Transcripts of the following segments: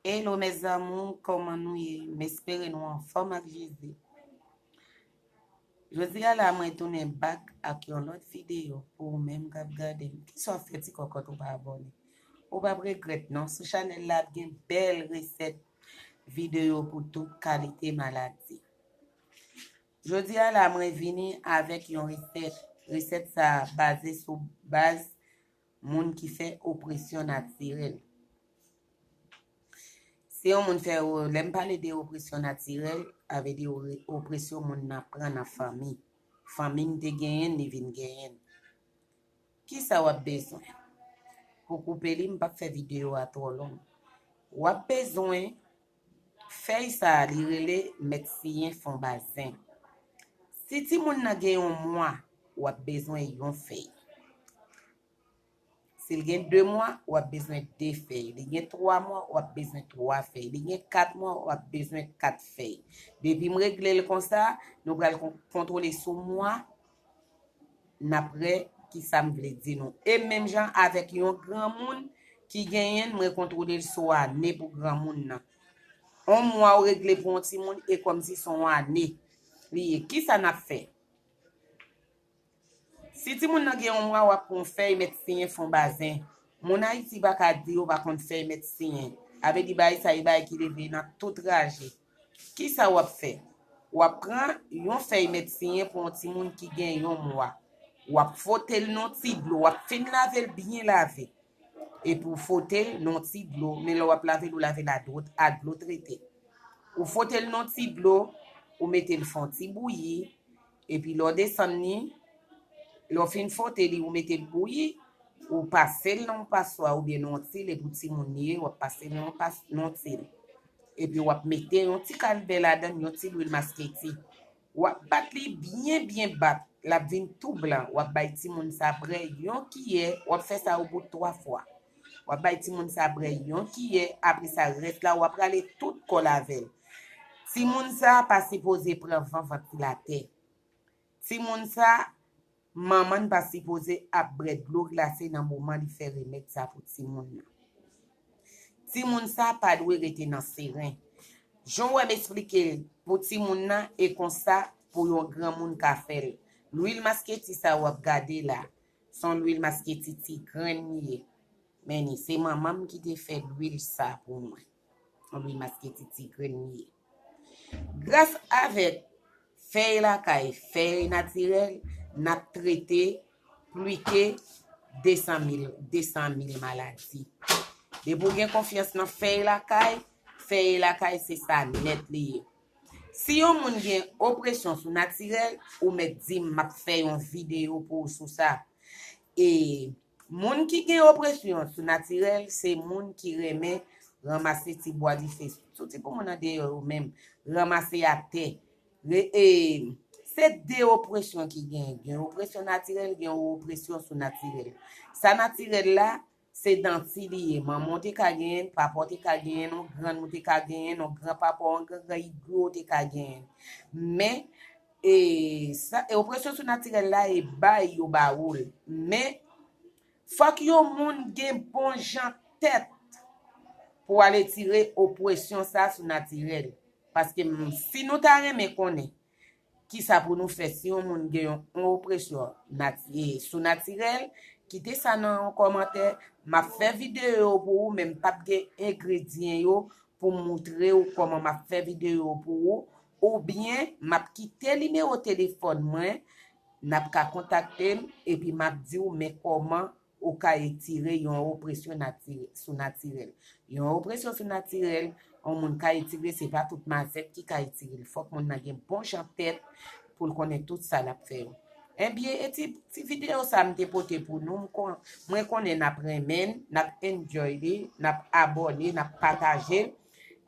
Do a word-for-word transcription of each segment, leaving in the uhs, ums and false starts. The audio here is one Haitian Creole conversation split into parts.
Hello mes amours, kòman nou ye? M espere nou anfòm ak Jezi. Jodi a la mwen tounen back ak yon lòt videyo pou ou menm k ap gade m. Kisa w ap fè ti kòkòt ou pa abòne? Ou p ap regrèt non, sou chanèl la ap gen bèl resèt videyo pou tout kalite maladi. Jodi a la mwen vini avèk yon resèt. Resèt sa a baze sou baz moun ki fè opresyon natirèl. Si yon moun fè, lè m pale de opresyon natirèl, sa vle di opresyon moun nan pran nan fanmi. Fanmi m te genyen l, li vin genyen l. Kisa w ap bezwen? Pou koupe li, m p ap fè videyo a twò long. W ap bezwen fèy sa a, li rele mèt siyen fon bazen. Si timoun nan gen yon mwa, w ap bezwen yon fèy. Si l gen de mwa, w ap bezwen de fèy. Li gen twa mwa, w ap bezwen twa fèy. Li gen kat mwa, w ap bezwen kat fèy. Depi m regle l konsa, nou pral kon- kontwole sou mwa, n ap wè kisa m vle di nou. E menm jan avèk yon granmoun ki genyen l, mwen kontwole l sou ane pou granmoun nan. On mwa ou regle pou yon timoun, e kòmsi se yon ane li ye. Kisa n ap fè? Si timoun nan gen yon mwa, w ap pran yon fèy mèt siyen fon bazen. Moun Ayiti pa ka di yo pa konn fèy mèt siyen. Sa vle di bagay sa e bagay ki leve nan tout raje. Kisa w ap fè? W ap pran yon fèy mèt siyen pou yon timoun ki gen yon mwa. W ap fwote l nan ti dlo, w ap fin lave l byen lave. Epi w fwote l nan ti dlo, men lè w ap lave l, ou lave l ak dlo, ak dlo trete. Ou fwote l nan ti dlo, ou mete l fè yon ti bouyi, epi lè w desann li, lè w fin fwote li, ou mete l bouyi, ou pase l nan yon paswa oubyen nan yon til, epi w timoun li ye, w ap pase l nan yon pas- nan yon til. Epi w ap mete yon ti kalbè ladan l, yon ti lwil masketi. W ap bat li byen, byen bat. L ap vin tou blan. W ap bay timoun sa bwè yon kiyè. W ap fè sa yon bout twa fwa. W ap bay timoun sa bwè yon kiyè. Apre sa, rès la, w ap rale tout kò l avè l. Timoun sa pa sipoze pran van vantilatè. Timoun sa, manman n pa sipoze ap bwè dlo glase nan moman li fè remèd sa pou timoun nan. Timoun sa pa dwe rete nan seren. Jan w wè m esplike l pou timoun nan, e konsa pou yon granmoun ka fè l. Lwil masketi sa w ap gade la, se yon lwil masketi ti grenn li ye. Men ni, se manman m ki te fè lwil sa pou mwen. Yon lwil masketi ti grenn li ye. Gras avèk fèy lakay, fèy natirèl, n ap trete plis ke de san mil, de san mil maladi. Depi w gen konfyans nan fèy lakay, fèy lakay se sa nèt li ye. Si yon moun gen opresyon sou natirèl, ou mèt di m, m ap fè yon videyo pou ou sou sa. E moun ki gen opresyon sou natirèl, se moun ki renmen ranmase ti bwa dife. Soti pou moun andeyò yo menm, ranmase atè. Re- e, se de opresyon ki gen. Gen opresyon natirèl, gen opresyon sou natirèl. Sa natirèl la, se danti li ye. Manman w te ka genyen l, papa w te ka genyen l, yon grann ou te ka genyen l, yon granpapa w, yon gran gran iglo w te ka genyen l. Men, e, sa, e opresyon sou natirèl la, e bay yo ba ou l. Men, fòk yon moun gen bon jan tèt pou al retire opresyon sa sou natirèl. Paske m- si nou ta renmen konnen kisa pou nou fè si yon moun gen yon, yon opresyon nati- e, sou natirèl, kite sa nan yon kòmantè. M ap fè videyo pou ou, men m p ap gen engredyan yo pou m moutre w kòman m ap fè videyo pou ou. Oubyen, m ap kite nimewo telefòn mwen, n ap ka kontakte m, epi m ap di w men kòman ou ka etire yon opresyon nati- sou natirèl. Yon opresyon sou natirèl, yon moun ka etire, se pa tout mazèt ki ka etire l. Fòk moun nan gen bon jan tèt pou l konnen tout sa l ap fè yo. Ebyen, e ti, ti videyo sa m te pote pou nou, m kon- mwen konnen n ap renmen l, n ap enjoy li, n ap abòne, n ap pataje l.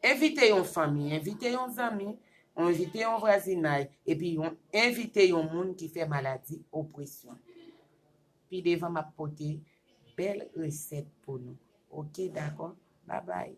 Envite yon fanmi, envite yon zanmi, envite yon vwazinay, epi yon, envite yon moun ki fè maladi opresyon. Pi devan, m ap pote bèl resèt pou nou. Oke, dakò? Babay.